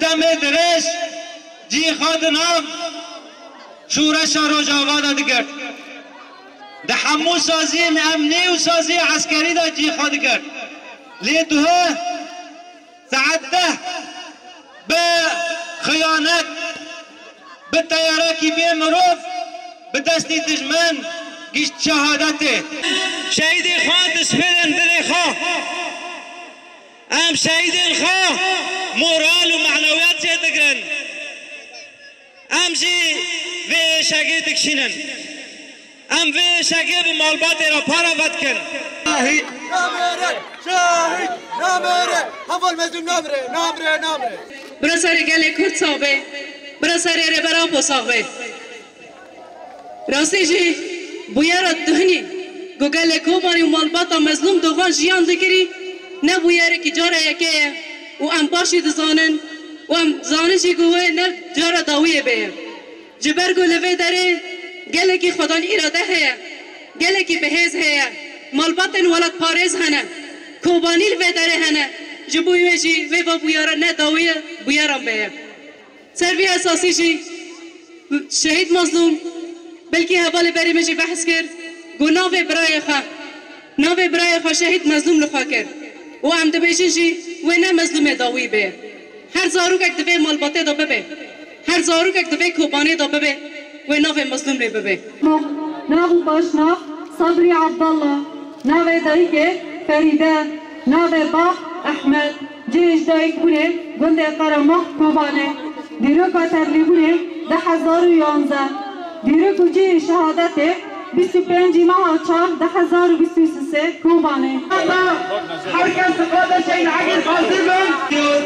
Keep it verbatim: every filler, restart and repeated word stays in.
Demê dirêj cî xwe di nav şoreşa Rojava de digirt. Di hemû saziyên emnî û saziyê eskerî de cî xwe digirt. Lê duhe saet deh bi xiyanet, bi teyarekî bê mirov, bi destî dijmin gişt şehadetê. Şehîdê xwe dispêrin dilê xwe. Em şehîdên xwe moral û manewiyat çêdigirin. Em jî vê êşegê dikişînin. Em vê êşegê bi malbatê re pareve dikin. Şehîd namire! Şehîd namire! Heval Mezlûm namire! Namire! Namire! Bira serê gelê Kurd sax be. Bira serê Rêber Apo sax be. Rastî jî bûyera duhinî ku gelê Kobanî û malbata Mezlûm Dogan jiyan dikirî, ne bûyerekî cara yekê ye û em baş jî dizanin û em dizanin jî ku wê ne cara dawiyê bê ye. Ji ber ku li vê derê gelekî xwedan îrade heye, gelekî bihêz heye, malbatên welatparêz hene, Kobanî li vê derê hene, ji bo wê jî vê va bûyera ne dawiyê bûyeran bê ye. Ser vî esasî jî şehîd Mazlûm, belkî hevalê berê min jî behs kir, ku navê birayê xwe, navê birayê xwe şehîd Mazlûm li xwe kir. Û em dibêjin jî wê ne Mazlûmê dawî bê. Her zarokek di vê malbatê de bibe. Her zarokek di vê Kobanê de bibe, wê navê Mazlûm lê bibe. Nav û paşnav Sabrî Abdallah, navê dayikê Ferîde, navê bav Ehmed, cihê ji dayikbûnê gundê Qeremox Kobanê, dîroka tevlîbûnê du hezar û yanzdeh, dîrok û cihê şehadetê bîst û pêncî meha çar du hezar û bîst û sê Kobanê. Her kes dixwaze şehîd Egîr hazir bin.